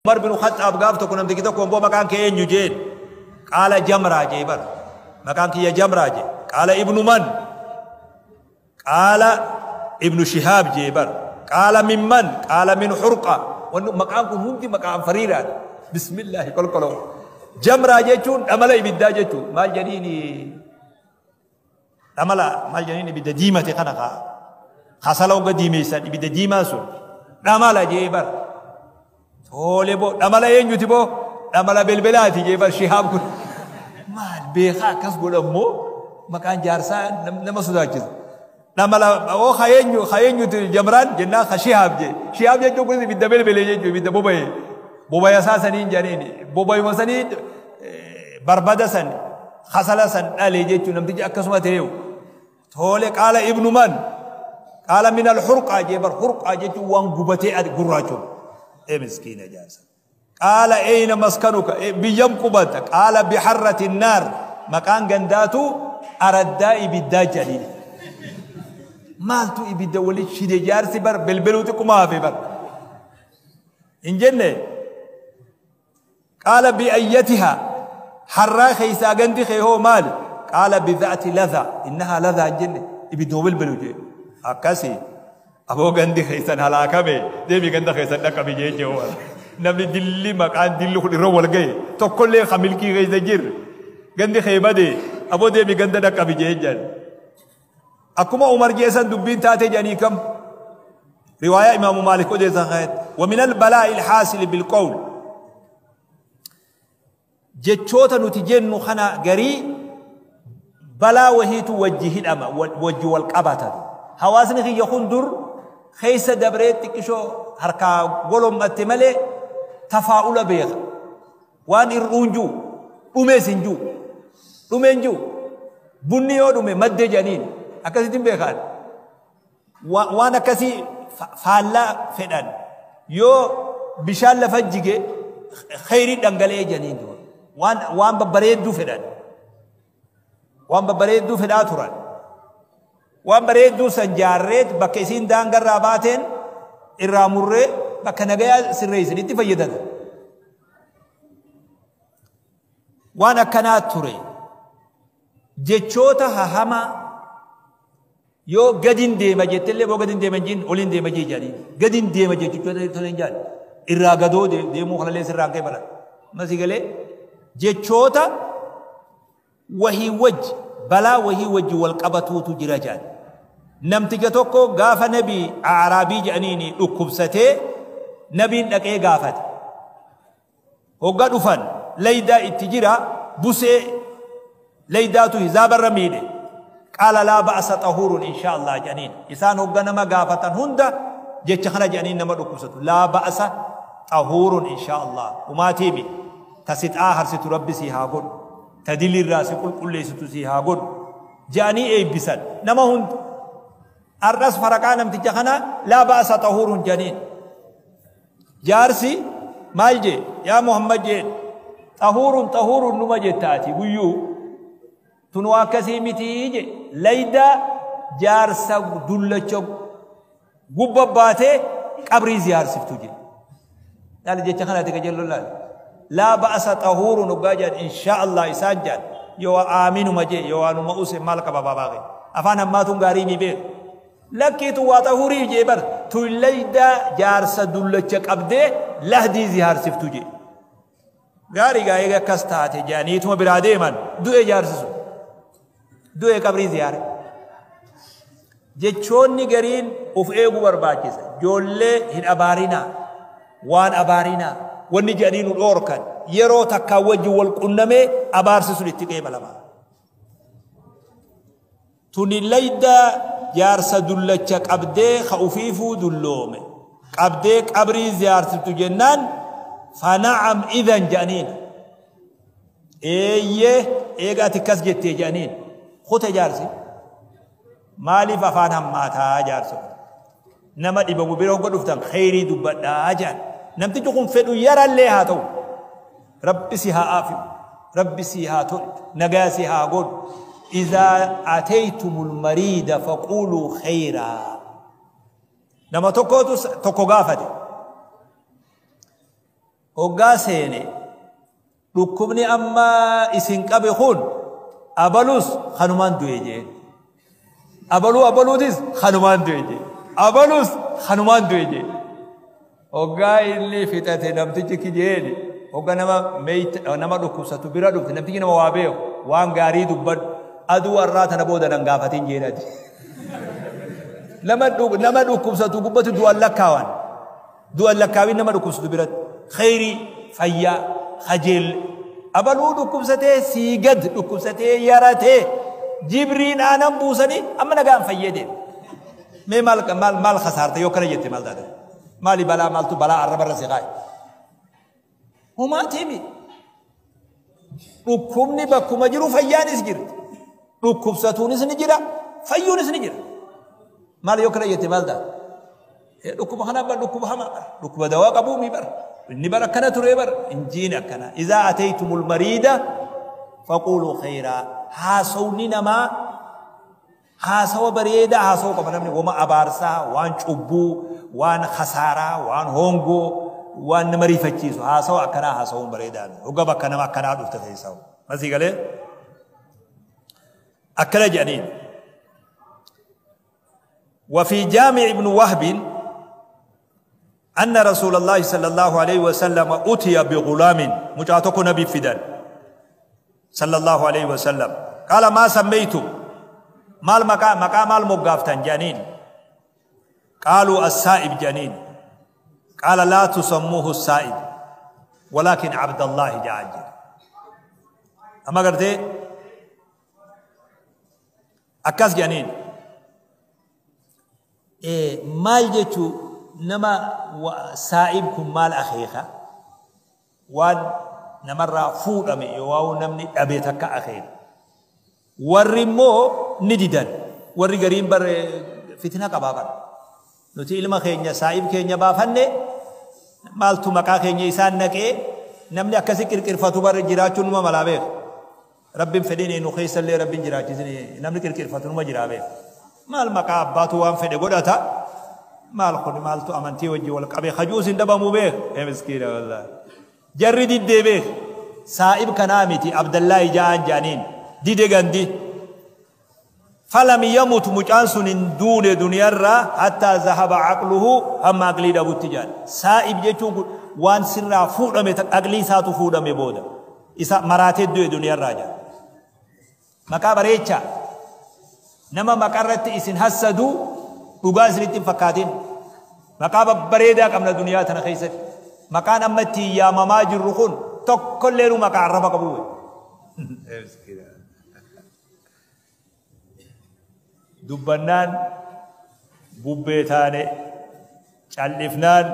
Umar bin Khaxxaab gaaf tokko namtichi tokko boo maqaan kee eenyu jeen. Qaala Jamraa jee bar. Maqaan kiyya Jamraa jee. Qaala ibnu man? Qaala ibnu Shihaab jee bar. Qaala min man? Qaala min Hurqa. Wanni maqaan kun hundi maqaa anfariiraadha. Bismillaahi kolkoloo. Jamraa jechuun dhamala ibiddaa jechuun maal jedhiini Dhamala maal jedhaniin ibidda diimate kana kaa kasala hogga diimeessan ibidda diimaa sun dhamala jee bar. Toole boo dhamala eenyuti boo dhamala belbelaati jee bar shihaab kun. Maal beekaa akkas godhan moo maqaan jaarsaa nama sodaachisa. Dhamala oo ka eenyu ka eenyuti jamraan jennaan ka shihaab jee. Shihaab jechuun kunis ibidda belbelee jechuun ibidda boba'e. Bobaya isaa saniin jedhaniin bobayuma sanii barbada san kasala san dhale jechuun namtichi akkasuma ta'eewu. Toole qaala ibnu man qaala min al-hurqaa jee bar hurqaa jechuun waan gubatee adi gurraachum. Ee miskiina jaarsa. Qaala eyna maskanuka biyyam qubata qaala biharrati naar maqaan gandaatu araddaa ibiddaa jedhaniin. Maaltu ibidda wali shide jaarsi bar belbeluu xiqquma hafe bar. Hin jenne Qaala bi'ayyatihaa harraa keessaa gandi kee hoo maali? Qaala bidhaati ladha innahaa ladhaa hin jenne ibidduma belbelu jee. Akkasi aboo gandi keessan halaakame deemi ganda keessan dhaqqabi jee jee Umar. Namni dilli maqaan dilli kun irra wal gahe tokkollee ka milkii keessa jirre gandi kee bade aboo deemi ganda dhaqqabi jee jedhan. Akkuma Umar jee san dubbiin taate jedhanii kam riwaayaa Imaamu Maalik odeessan keessatti wa minal balaa'il haasili bil qawl Jechoota nuti jennu kana garii balaa wahiitu wajji hidhama, wajji wal qabata. Hawaasni kiyya kun dur keessa dabree xiqqishoo harkaa golom'atte malee tafaa'ula beeka. Waan ir'uun jiru, dhumees hin jiru. Dhume hin jiru. Bunni yoo dhume madde jedhaniin akkasitti hin beekaan. Waan akkasii faallaa fedhan yoo bishaan lafa jige kheyrii dhangala'ee jedhaniin duba. Waan babbareedduu fedhan. Waan babbareedduu fedhaa turan. Waan bareedduu san jaarreet bakka isiin daangarraa baateen irraa murree bakka nagayaa sirreessin itti fayyadatan. Waan akkanaa ture. Jechoota hahamaa Yoo gadin deema jettellee boo gadin deema hin jiin olin deema jee jedhanii. Gadin deema jechuun tola hin jaan. Irraa gadoo deemuu kanallee sirraa hin qeebalan. Masii galee jechoota wahii wajji balaa wahii wajji wal qabatuutu jira jedhan. Namticha tokko gaafa nabi A'raabii jedhaniin dhukkubsatee nabiin dhaqee gaafate. Hogga dhufan laydaa itti jira busee laydaatu hizaabarra miidhe. Qaala laa ba'asa xahuurun inshaa Allah jedhaniin. Isaan hogga nama gaafatan hunda jecha kana jedhaniin nama dhukkubsatu. Laa ba'asa xahuurun inshaa Allah. Umaatii mi ta si xaaharsitu Rabbi sii haa godhu. Ta dilirraa si qulqulleessitu sii haa godhu. Jedhanii eebbisan nama hunda. Ar'as faraqaa namticha kana laa ba'asa xahuurun jedhaniin. Jaarsi maal jee yaa Muhammad jeen xahuurun xahuurun numa jetta ati guyyuu tun waa akkasii mitii je laydaa jaarsa dullacha gubba baatee qabrii ziyaarsiftu je. Laali jecha kana ati qajeello laali. Laa ba'asa xahuurun hoggaa jedhan inshaa Allah isaan jedhan yoo aaminuma jee yoo waanuma use maal qaba baabaa kee. Afaan hammaatuun gaarii mii beeku. Lakkii tun waa xahuurii jee bar tun laydaa jaarsa dullacha qabdee lahdii zihaarsiftu jee. Gaarii gaa eega akkas taate jedhaniituma biraa deeman du'e jaarsi sun. Du'e qabrii ziyaare. Jechoonni gariin of eeguu barbaachisa. Ijoollee hin abaarinaa. Waan abaarinaa. Wanni jedhanii nu dhoorkan yeroo takkaan wajjin wal qunnamee abaarsi sun itti qeebalama. Tuni layda jaarsa dullacha qabdee ka ufiifuu dulloome qabdee qabrii ziyaarsiftu jennaan fana'am idan jedhaniin. Eeyyee eega ati akkas jettee jedhaniin. Kute jaarsi. Maaliif afaan hammaataa jaarsi kun? Nama dhibamu bira hogga dhuftan kheyrii dubbadhaa jedhan. Namtichi kun fedhu yarallee haa ta'u. Rabbi si haa aafi'u. Rabbi sii haa tolchu. Nagaa si haa godhu. Izaa ateytumul mariida faquuluu kheyraa. Nama tokkootu tokko gaafate. Hoggaa seene dhukkubni amma isin qabe kun abalus kanumaan du'e jeen. Abaluu abaluutis kanumaan du'e jeen. Abalus kanumaan du'e jeen. Hoggaa inni fixate namtichi kijeeni hogga nama meeyta nama dhukkubsatu bira dhufte namtichi nama waa beeku waan gaarii dubbadhu aduu har'aa tana booda nan gaafatin jeenati. Nama dhukkubsatu gubbatu du'an lakkaawan. Du'an lakkaawin nama dhukkubsatu biratti. Khayrii fayyaa kajeelle. Abaluu dhukkubsatee sii gad dhukkubsatee yaratee jibriin aanan buusanii amma nagaan fayyee deema. Mee maal maal maal khasaarte yoo kana jette maal taate? Maali balaa maaltu balaa arraba irra si kaa'e? Homaatiimi. Dhukkubni bakkuma jiru fayyaanis jirti. Dhukkubsatuunis ni jira, fayyuunis ni jira. Maal yoo kana jette maal taate? Dhukkuba kana bar dhukkuba hamaa bar dhukkuba dawaa qabuu mi bar inni bar akkana ture bar injiin akkana. Izaa ataytumul mariida faquuluu khayraa. Haasawni namaa haasawa bareedaa haasawuu qaba namni wama abaarsaa waan cubbuu waan khasaaraa waan hongoo waan nama rifachiisu haasawa akkanaa haasawuun bareedaa hogga bakka nama akkanaa dhufte keessaa masii galee akkana jedhaniin. وفي جامع ابن وهب أن رسول الله صلى الله عليه وسلم أتي بغلام مجاتك نبي فدان صلى الله عليه وسلم قال ما سميتم مال مقام مقام المقافتن جانين قالوا السائب جانين قال لا تسموه السائب ولكن عبد الله جاجر أما قلت أكاس جانين إيه مال جتو نما سائبكم مال أخيخا وان نمر فوق أمي يواو نمني أبيتك أخير warri immoo ni didan warri gariin bar fitina qabaa bar nuti ilma keenya saa'ib keenya baafanne maaltu maqaa keenya isaan naqee namni akkasi qirqirfatu bar jiraachuun numa malaa beeku rabbiin fedhiin nu keessallee rabbiin jiraachisni namni qirqirfatu numa jiraa beeku maal maqaa abbaatu waan fedhe godhata maal kun maaltu amantii wajji wal qabee hajuus hin dhabamuu beeku ee miskiina wallaahi jarri diddee beeku saa'ib kanaa miti Abdallaahi ja'an ja'aniin dide gandi فلم يمت مجانس دون دنيا حتى ذهب عقله هم عقلي دابو تجان سائب جيتو وان سرا فودمه عقلي ساتو فودمه بودا إسا مراتي دو دنيا راجا مكا بريچا نما مكرت اسن حسدو dhugaa isinitti hin fakkaatin maqaa babbareedaa qabna duniyaa tana keessatti maqaan amma ittiin yaamamaa jirru kun tokkolleenu maqaa arraba qabu. Dubbannaan bubbee taane callifnaan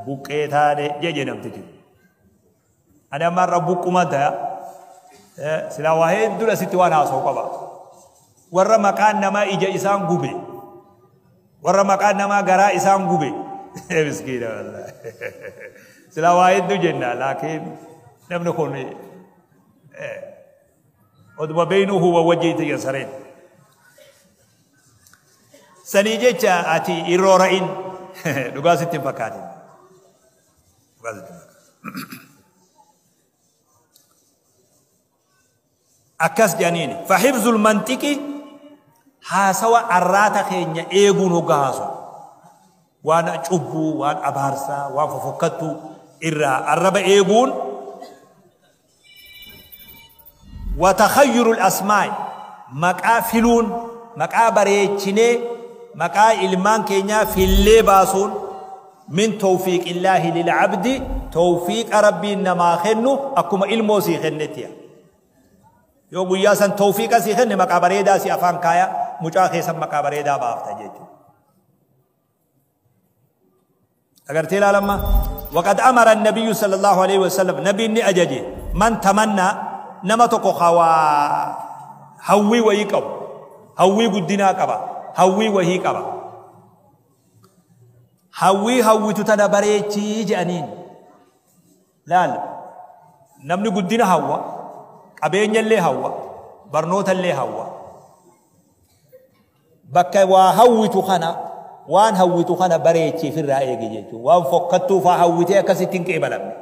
buqqee taane jeje namtichi. Ani amma irra buqqumaan ta'a silaa waa hedduu asitti waan haasa'u qaba. Warra maqaan namaa ija isaan gube warra maqaan namaa garaa isaan gube miskiina wallaahi silaa waa hedduu jenna laakiin namni kun oduma beynuhu wa wajjiiti yasareen. Sanii jecha ati irroora'in dhugaa sitti hin fakkaatin. Dhugaa sitti hin fakkaatin. Akkas jedhaniin fahibzul mantiqi haasawa arraata keenya eeguun hoggaa haasawu. Waan cubbuu, waan abaarsaa, waan fofokkattuu irraa arraba eeguun watakhayyurul asmaa'i maqaa filuun maqaa bareechinee maqaa ilmaan keenyaa fillee baasuun min tawfiiqillaahi lil'abdi tawfiiqa rabbiin namaa kennu akkuma ilmoo sii kennetti. Yoo guyyaa san tawfiiqa sii kenne maqaa bareedaa si afaan kaaya mucaa keessan maqaa bareedaa baafta jechuudha. Agartee ilaalamma waqad amara annabiyyu sallallahu alaihi wasallam nabiin ni ajaje man tamanna nama tokko hawaa hawwii wayii qabu hawwii guddinaa qaba hawwii wahii qaba hawwii hawwitu tana bareechii jedhaniin laal namni guddina hawwa qabeenyallee hawwa barnootallee hawwa bakka waa hawwitu kana waan hawwitu kana bareechiif irraa eegi jechuudha waan fokkattuu faa hawwitee akkasitti hin qeebalamne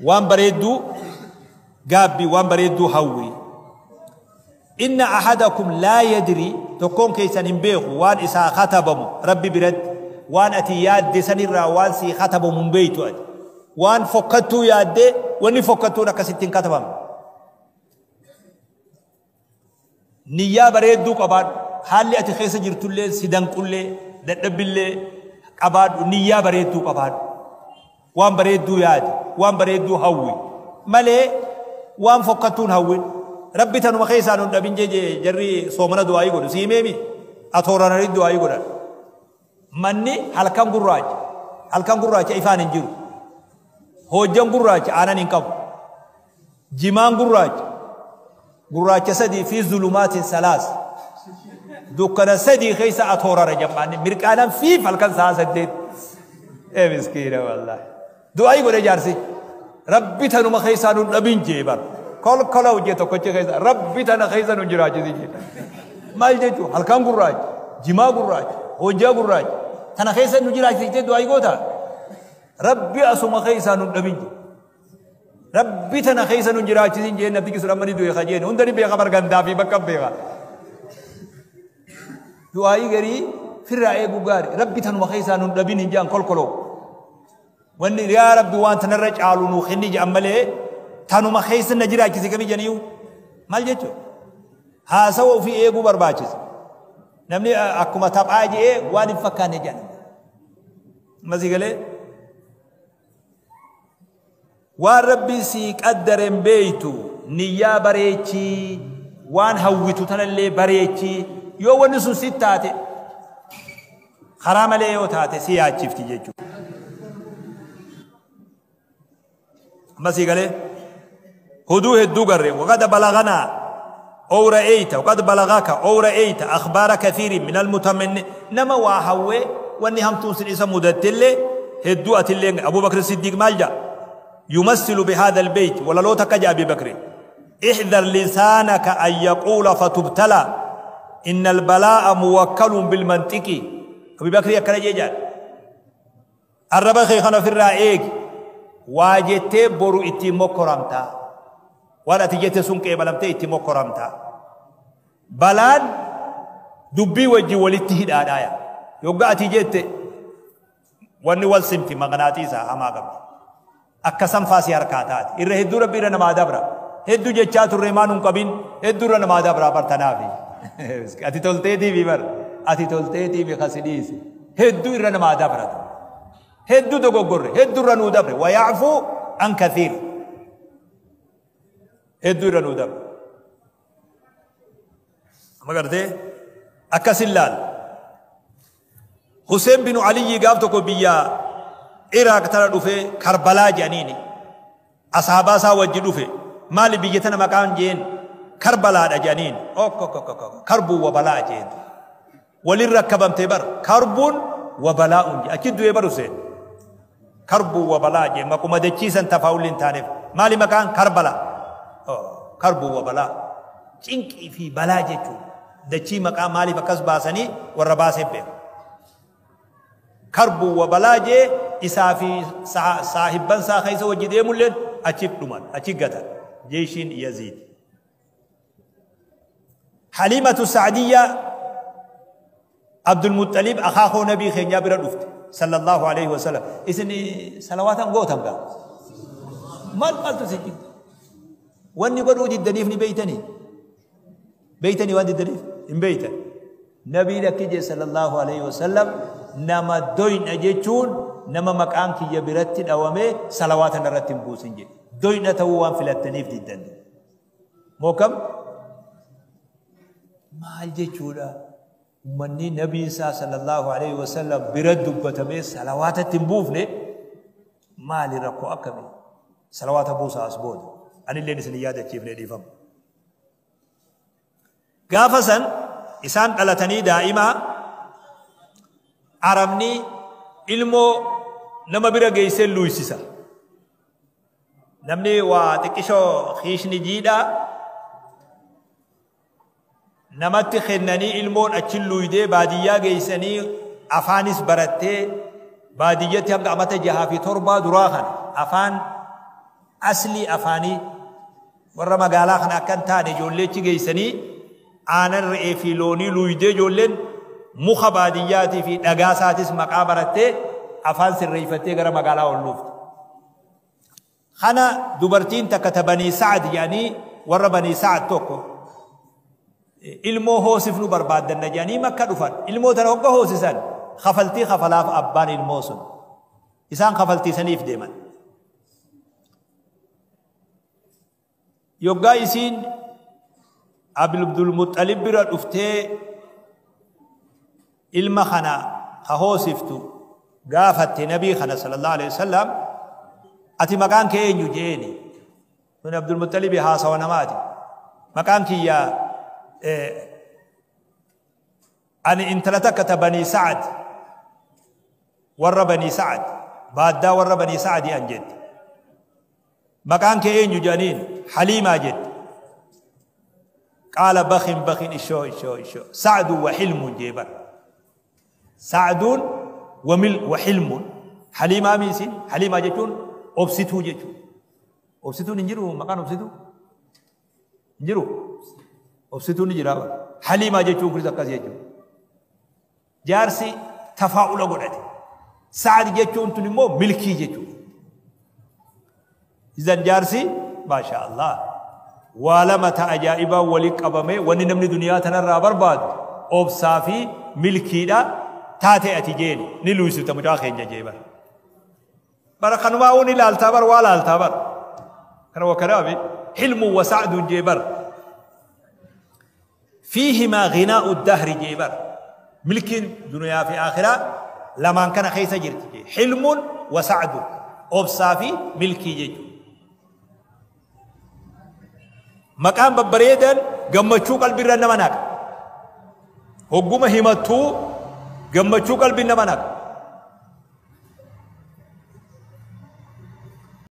Waan bareedduu gaabbii, waan bareedduu hawwi. Inna ahadakum laa yadri, tokkoon keessan hin beeku waan isaa katabamu Rabbi biratti. Waan ati yaadde sanirraa waan sii katabamu hin beeytu ati. Waan fokkattuu yaadde, wanni fokkattuun akkasitti hin katabamne. Niyyaa bareedduu qabaadhu. Haalli ati keessa jirtullee si danqullee dadhabbillee qabaadhu, niyyaa bareedduu qabaadhu. Waan bareedduu yaadi, waan bareedduu hawwi malee waan fokkattuun hawwin. Rabbi tanuma keessaa nun dhabin jee jarri soomana du'aayii godhu sii meemi atoorananii du'aayii godhan. Manni halkan gurraacha, halkan gurraacha ifaan hin jiru. Hojjan gurraacha aanan hin qabu. Jimaan gurraacha, gurraacha sadii fi zulumaatiin salaas. Dukkana sadii keessa atoorara jammaanni mirqaanan fiif halkan sa'a 8. Ee miskiina wallaahi. Du'aayii godhe jaarsi. Rabbi tanuma keessaa nun dhabin jee bar. Kolkola hojii tokkochi keessa Rabbi tana keessa nun jiraachisi jee. Maal jechuun halkan gurraacha, jimaa gurraacha, hojjaa gurraacha. Tana keessa nu jiraachisi jee du'aayii goota. Rabbi asuma keessaa nun dhabin jee. Rabbi tana keessa nun jiraachisin jee nabdi sun amma ni du'e kajeen hunda ni beeka bar gandaa fi bakka beeka. Du'aayii garii firraa eeguu gaari. Rabbi tanuma keessaa nun dhabin hin jaan kolkoloo. Wanni yaa Rabbi waan tanarra caalu nuu kenni jedhan malee tanuma keessa na jiraachise kami janiyu maal jechuudha. Haasawa ofii eeguu barbaachisa. Namni akkuma taphaa je'ee waan hin fakkaanne jedhan. Masii galee waan Rabbi sii qaddaren beeytu, niyyaa bareechii, waan hawwitu tanallee bareechii. Yoo wanni sun sit taate, karaa malee yoo taate si yaachifti jechuudha. Masii galee huduu hedduu garre. وقد بلغنا أو رأيت، وقد بلغك أو رأيت أخبار كثير من المتمني، نما واهوي واني هم تونسن إسا مدتلي هدو أتلي. أبو بكر الصديق مالجا يمثل بهذا البيت ولا لو تكجا أبي بكر: احذر لسانك أن يقول فتبتلى، إن البلاء موكل بالمنطق. أبي بكر يكره جيجان الرب خيخنا في الرأيك واجتي برو إتي مكرمتا ولا تجيت سن قبلمتي إتي مكرمتا. بلان دبي وجي ولتي هدايا يوغا تجيت واني والسمتي مغناطيسا أما قبل akkasam faasii harkaa taate irra hedduu Rabbi irra namaa dabra. Hedduu jechaa turre maan hin qabin, hedduu irra namaa dabra bartanaafi ati tolteetiifi bar ati tolteetiifi kasi dhiise. Hedduu irra namaa dabra, hedduu dogoggorre, hedduu irra nuu dabre. ويعفو عن كثير, hedduu irra nuu dabre. Amma gartee akkasin laal. Hussein bin Aliyyi gaaf tokko biyya Iraaq tana dhufe, Karbalaa jedhaniini asaabaa isaa wajji dhufe. Maali biyya tana maqaan jeen? Karbalaadha jedhaniin. Karbuu wa balaa jeen, walin rakkabamte bar karbuun wa balaa'uun achi du'ee bar Hussein. Karbuu wa balaa jeen maquma dachiisan tafaa'ulli hin taaneef. Maali maqaan Karbala? Karbuu wa balaa, cinqii fi balaa jechuudha. Dachii maqaa maaliif akkas baasanii warra baasee beeku. Karbuu wa balaa jee isaa fi saahibban isaa keessa wajji deemulleen achi dhuman, achi gatan jeeshiin Yaziid. Halimatu Sa'diyyaa Abdulmuxalib akaakoo nabii keenyaa bira dhufte صلى الله عليه وسلم. Isin salawaatan gootan gaa maal maaltu si wanni godhuu diddaniif ni beeytanii beeytanii waan diddaniif hin beeytan. Nabiin akki jee صلى الله عليه وسلم: nama doyna jechuun nama maqaan kiyya biratti dhawamee salawaatan irratti hin buusin jedhe. Doyna ta'uu waan filattaniif diddan mookam maal jechuudha? Ummanni nabii isaa صلى الله عليه وسلم bira dubbatamee salawaatatti hin buufne maali? Rakkoo akkamii? Salawaata buusaa as booda anilleen isin yaadachiifne, dhiifama. Gaafa san isaan dhalatanii daa'imaa Arabni ilmoo nama bira geessee luysisa. Namni waa xiqqishoo hiishni jiidhaa namatti kennanii ilmoon achi luydee baadiyyaa geessanii afaanis barattee baadiyyatti hanga amata 6 fi 7 duraa kana afaan Aslii afaanii warra magaalaa kana akka hin taane ijoolleechi geessanii aanan re'ee fi loonii luuydee ijoolleen muka baadiyyaatii fi dhagaa isaatis maqaa barattee afaan sirreeffattee gara magaalaa ol dhuufte. Kana dubartiin takka ta Banii Sa'ad jedhanii warra Banii Sa'ad tokko ilmoo hoosifnu barbaaddanna jedhanii Makka dhufan. Ilmoo tana hogga hoosisan kafaltii kafalaaf abbaan ilmoo sun. Isaan kafaltiisaniif deeman. Yoggaa isiin Abdul Muxxalib bira dhuftee ilma kana ka hoosiftu gaafatte nabii kana sallallahu alaihi wasallam, ati maqaan kee eenyu jeeni. Kun Abdul Muxxalib haasawa namaati. Maqaan kiyya ani intala takka ta Banii Sa'ad, warra Banii Sa'ad, baaddaa warra Banii Sa'adi an jette. Maqaan kee eenyu jedhaniin, Haliimaa jette. Qaala bakhin bakhin, ishoo ishoo ishoo, Sa'du wa hilmun jee bar. Sa'duun wa mil wa hilmun. Haliimaa miisin, Haliimaa jechuun obsituu jechuudha. Obsituun hin jiru, maqaan obsituu? Hin jiru. Obsituun ni jira bar. Haliimaa jechuun kunis akkas jechuudha. Jaarsi tafaa'ula godhate. Sa'ad jechuun tun immoo milkii jechuudha. Izan jaarsi maasha Allah waa lama ta ajaa'ibaa waliin qabame, wanni namni duniyaa tanarraa barbaadu obsaa fi milkiidha, taate ati jeeni ni luusifta mucaa keenya jee bara. Bara kanumaa uun ilaaltaa bar, waa laaltaa bar. Kana wakkanaafi hilmu wa sa'duun jee bar. Fiihimaa ghinaa'u dahri jee bar. Milkiin duniyaa fi akhiraa lamaan kana keessa jirti jee. Hilmuun wa sa'duun, obsaa fi milkii jechuudha. Maqaan babbareedan gammachuu qalbiirra nama naqa. Hogguma himattuu gammachuu qalbii nama naqa.